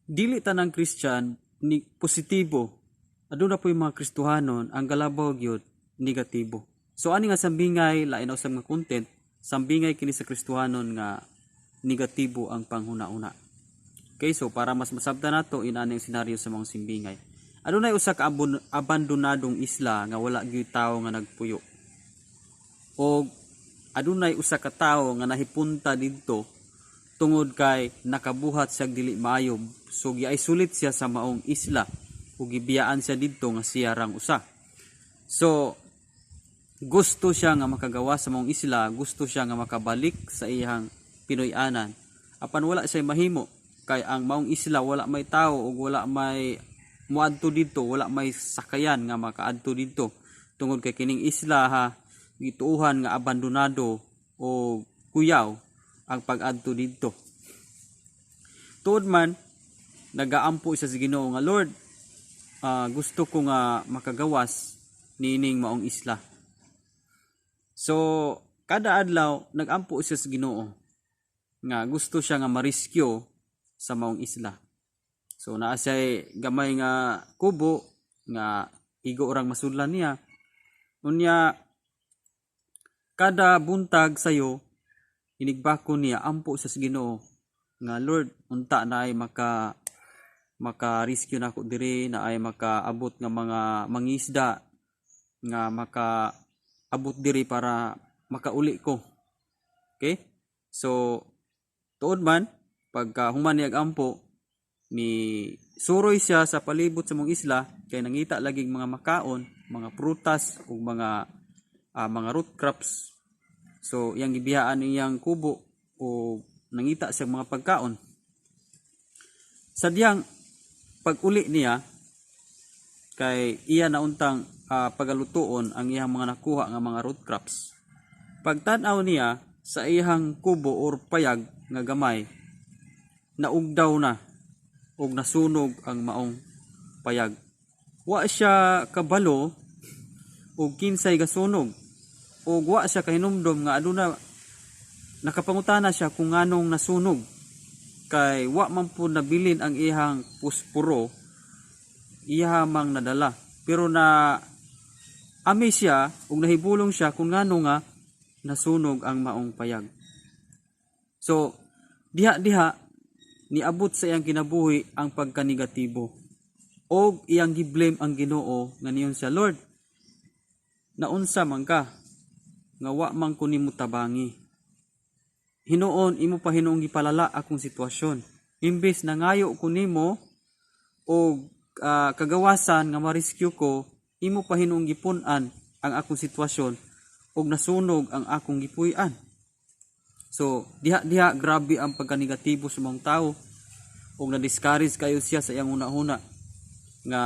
Dili tanang Christian ni positibo. Aduna poy mga Kristohanon ang galabaw gyud negatibo. So ani nga sambingay, lain na usab nga content, sambingay kini sa Kristohanon nga negatibo ang panghuna-una. Okay, so para mas masabtan nato inani ang senaryo sa mga simbingay. Adunay usa ka abandonadong isla nga wala gyud tawo nga nagpuyo. Og adunay usa ka tawo nga nahipunta didto tungod kay nakabuhat siya dili maayo. So gi-isolate siya sa maong isla ug gibiyaan siya didto nga siya rang usa. So gusto siya nga makagawa sa maong isla, gusto siya nga makabalik sa iyang Pinoy-anan. Apan wala siya mahimo kay ang maong isla wala may tao ug wala may muadto didto, wala may sakayan nga makaadto didto tungod kay kining isla ha, gituohan nga abandonado o kuyaw ang pag-adto didto. Tuod man nagaampo siya sa Ginoo nga, "Lord, gusto ko nga makagawas niining maong isla." So kada adlaw nagampo siya sa Ginoo nga gusto siya nga ma-rescue sa maong isla. So naa siya gamay nga kubo nga igo orang masudlan niya. Unya kada buntag sayo inigbako niya, ampo sa Ginoo nga, "Lord, unta na ay maka rescue nako diri, na ay makaabot nga mga mangisda nga maka abot diri para makauli ko." Okay? So tuod man pagka human niya ampo, ni suroy siya sa palibot sa mong isla kay nangita laging mga makaon, mga prutas ug mga root crops. So iyang gibiyaan iyang kubo o nangita siya mga pagkaon. Sadyang pag uli niya kay iya na untang pagalutuon ang iyang mga nakuha nga mga root crops. Pagtan-aw niya sa iyang kubo or payag nga gamay, naugdaw na og nasunog ang maong payag. Wa siya kabalo og kinsay gasunog og wa siya kahinumdom nga aduna nakapangutana siya kung nganong nasunog kay wa man po nabilin ang iyang puspuro, iya mang nadala. Pero na ami siya ug nahibulong siya kung ngano nga nasunog ang maong payag. So diha diha niabot sa iyang kinabuhi ang pagkanegatibo og iyang giblame ang Ginoo nga niyon siya, "Lord, naunsa man ka nga wa man ko nimo tabangi? Hinuon imo pa hinuong gipalala akong sitwasyon. Imbes nangayo ko nimo og kagawasan nga ma-rescue ko, imo pa hinuong gipun-an ang akong sitwasyon ug nasunog ang akong gipuy-an." So diha diha grabe ang pagkanegatibo sa mga tao ug na-discourage kayo siya sa iyang una-una nga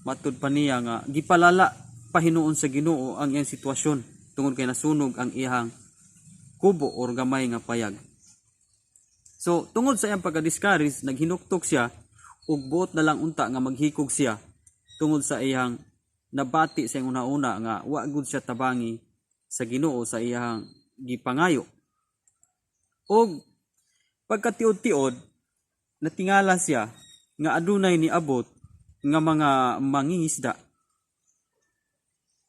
matud pa niya nga gipalala pa hinuon sa Ginoo ang iyang sitwasyon tungod kay nasunog ang iyang kubo or gamay nga payag. So tungod sa iyang pagka-discourage, naghinuktok siya ug buot na lang unta nga maghikog siya tungod sa iyang nabati sa iyang una-una nga wa gud siya tabangi sa Ginoo sa iyang gipangayo. Og pagkatiod-tiod, natingala siya nga adunay niabot nga mga mangingisda.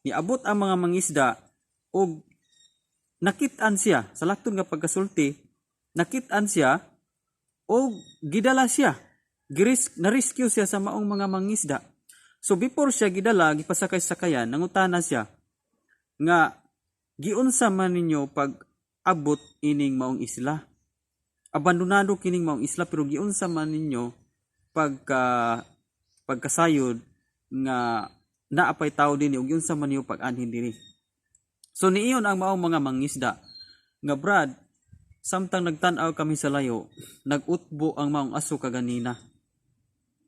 Niabot ang mga mangisda og nakit-an siya sa lakton nga pagkasulti, nakit-an siya og gidala siya. Na-rescue siya sa maong mga mangisda. So before siya gidala, gipasakay sa sakayan, nangutana siya nga, "Giunsa man ninyo pag abot ining maong isla? Abandonado kining maong isla, pero giunsa man ninyo pagkasayod nga naapay tao dinhi ug giunsa man ninyo pag-anhin dinhi?" So niiyon ang maong mga mangisda nga, "Brad, samtang nagtan-aw kami sa layo, nag-utbo ang maong aso kaganina.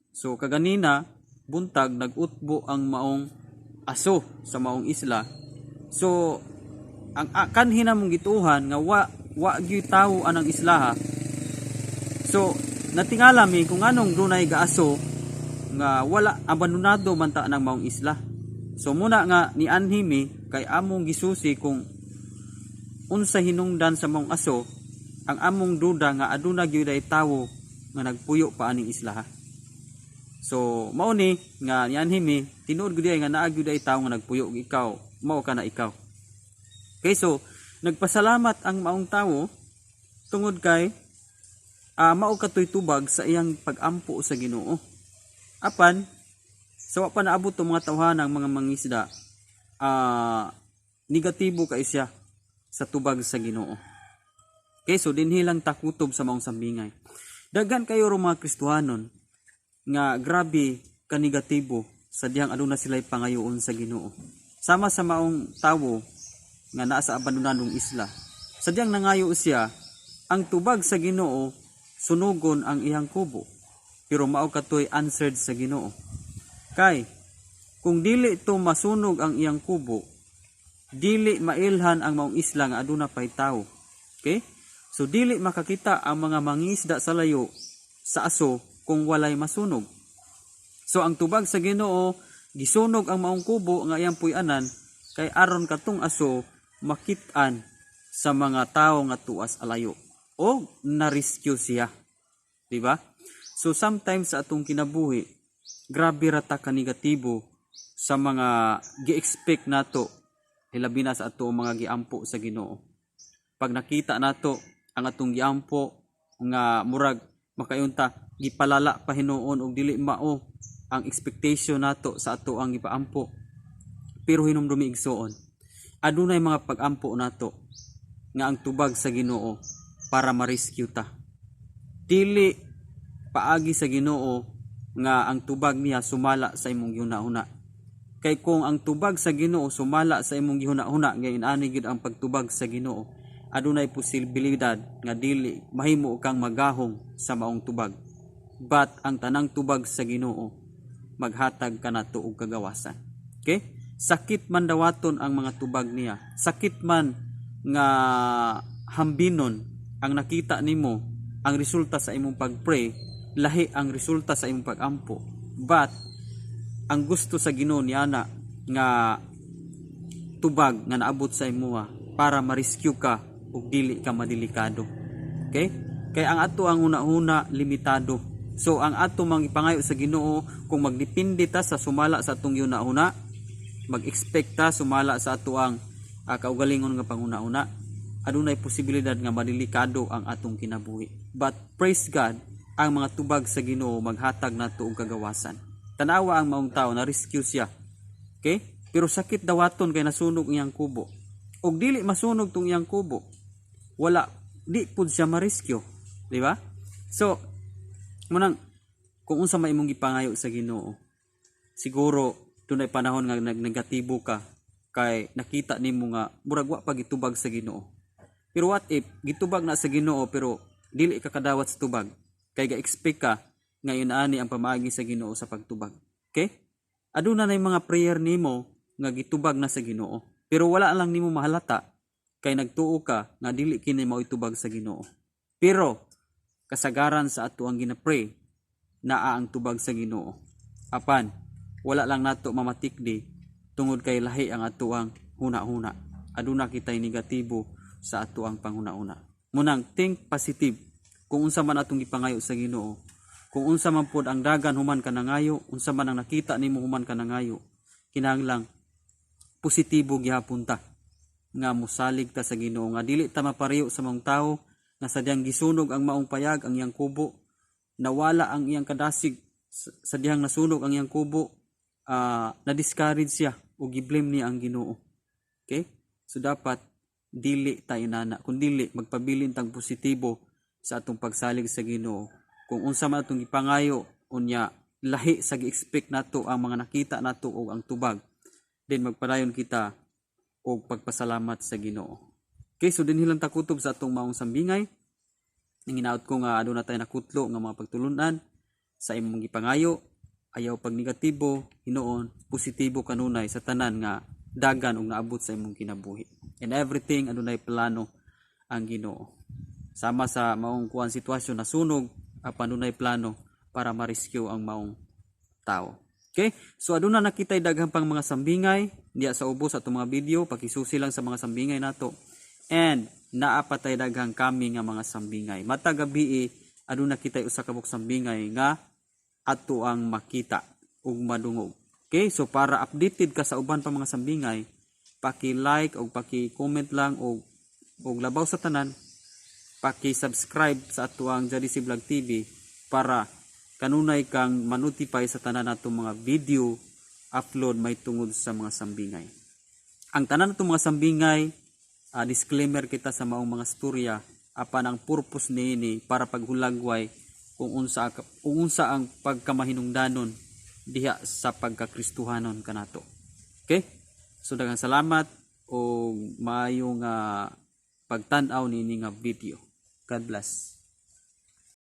So kaganina buntag nag-utbo ang maong aso sa maong isla. So ang kanhi namong gituohan nga wa gyud tawo anang islaha. So natingala mi kung anong dunay gaaso nga wala, abandonado man ta ng maong isla. So muna nga nianhi mi kay among gisusi kung unsa hinungdan sa maong aso. Ang among duda nga aduna gyud ay tawo nga nagpuyo pa aning isla, ha. So mao ni nga nianhi mi, tinuod gud ay nga naa gyud ay tawo nga nagpuyo, ug ikaw mao ka na ikaw. Okay, so nagpasalamat ang maong tawo tungod kay mao katoy tubag sa iyang pagampo sa Ginoo. Apan sa wa pa naabot tong mga tawhana, ang mga mangisda, negatibo kay siya sa tubag sa Ginoo. Okay, so dinhi lang takutob sa maong sambingay. Daghan kayo ro mga Kristohanon nga grabe ka negatibo sa dihang aduna sila'y pangayoon sa Ginoo. Sama sa maong tawo nga naa sa abandonadong isla. Sa dihang nangayo siya, ang tubag sa Ginoo, sunugon ang iyang kubo. Pero mao katoy answered sa Ginoo. Kay kung dili to masunog ang iyang kubo, dili mailhan ang maong isla nga aduna pay tawo. Okay? So dili makakita ang mga mangisda sa layo sa aso kung walay masunog. So ang tubag sa Ginoo, gisunog ang maong kubo nga iyang puy-anan kay aron katong aso makit-an sa mga tawo nga tuas alayo o na-rescue siya. Di ba? So sometimes sa atong kinabuhi, grabe ra ta ka negatibo sa mga gi-expect nato, hilabi na sa ato mga giampo sa Ginoo. Pag nakita nato ang atong giampo nga murag makaingon ta gipalala pa hinuon og dili mao ang expectation nato sa ato ang gipaampo. Pero hinumdumi, igsuon, adunay mga pag-ampo nato nga ang tubag sa Ginoo para ma-rescue ta. Dili paagi sa Ginoo nga ang tubag niya sumala sa imong gihuna-huna. Kay kung ang tubag sa Ginoo sumala sa imong gihuna-huna nga inani gid ang pagtubag sa Ginoo, adunay posibilidad nga dili mahimo kang magahom sa maong tubag. But ang tanang tubag sa Ginoo maghatag kanato og kagawasan. Okay? Sakit man dawaton ang mga tubag niya. Sakit man nga hambinon ang nakita nimo, ang resulta sa imong pagpray, lahi ang resulta sa imong pagampo. But ang gusto sa Ginoo niya na nga tubag nga naabot sa imuha para ma-rescue ka ug dili ka madelikado. Okay? Kay ang ato ang una-una limitado. So ang ato mang ipangayo sa Ginoo, kung magdepende ta sa sumala sa atong gihuna-huna, mag-expect ta sumala sa ato ang kaugalingon nga panghuna-huna, adunay posibilidad nga madelikado ang atong kinabuhi. But praise God, ang mga tubag sa Ginoo maghatag nato og kagawasan. Tanawa ang maong tao, na rescue siya. Okay? Pero sakit dawaton kay nasunog iyang kubo. Og dili masunog tong iyang kubo, wala, di pud siya ma-rescue, di ba? So munang kung unsa may imong gipangayo sa Ginoo, siguro dunay panahon nga nagnegatibo ka kay nakita nimo nga murag wa pa gitubag sa Ginoo. Pero what if gitubag na sa Ginoo pero dili ka kadawat sa tubag kay ga-expect ka nga ani ang pamaagi sa Ginoo sa pagtubag? Okay? Aduna na mga prayer nimo nga gitubag na sa Ginoo pero wala lang nimo mahalata kay nagtuo ka nga dili kini mao itubag sa Ginoo. Pero kasagaran sa ato ang gina-pray, naa ang tubag sa Ginoo. Apan wala lang nato mamatikdi tungod kay lahi ang ato ang huna-huna. Aduna kitay negatibo sa ato ang panghuna-huna. Munang think positive kung unsa man atong gipangayo sa Ginoo. Kung unsa man pod ang dagan human ka nangayo, unsa man ang nakita nimo human ka nangayo, kinahanglang positibo gihapon ta nga musalig ta sa Ginoo nga dili ta mapareho sa maong tawo nga sadyang gisunog ang maong payag, ang iyang kubo, nawala ang iyang kadasig sa dihang nasunog ang iyang kubo, na-discourage siya o gi-blame niya ang Ginoo. Okay? So dapat dili ta inana, kun dili magpabilin tang positibo sa atong pagsalig sa Ginoo. Kung unsa man atong gipangayo, unya lahi sa gi-expect nato ang mga nakita nato o ang tubag, then magpadayon kita og pagpasalamat sa Ginoo. Okay, so dinhi lang takutob sa atong maong sambingay. Nanginaot ko nga aduna tayo nakutlo nga mga pagtulunan sa imong gipangayo. Ayaw pag negatibo, hinuon positibo kanunay sa tanan nga dagan ug naabot sa imong kinabuhi. And everything, adunay plano ang Ginoo. Sama sa maong kuan sitwasyon, nasunog, apan adunay plano para ma-rescue ang maong tao. Okay? So aduna na kitay daghang pang mga sambingay diya sa ubos atong mga video, pakisusi lang sa mga sambingay nato. And naa pa tay daghang kami nga mga sambingay. Matag gabi. Aduna kitay usa ka buok sambingay nga ato ang makita ug madungog. Okay, so para updated ka sa uban pa mga sambingay, paki-like o paki-comment lang og labaw sa tanan, paki-subscribe sa atoang Jadisi Vlog TV para kanunay kang manotify sa tanan natong mga video upload may tungod sa mga sambingay. Ang tanan natong mga sambingay, disclaimer kita sa maong mga storya, apan ang purpose niini para paghulagway kung unsa ang pagkamahinungdanon diha sa pagkakristuhanon kanato. Okay? So daghang salamat og maayong pagtan-aw niini nga video. God bless.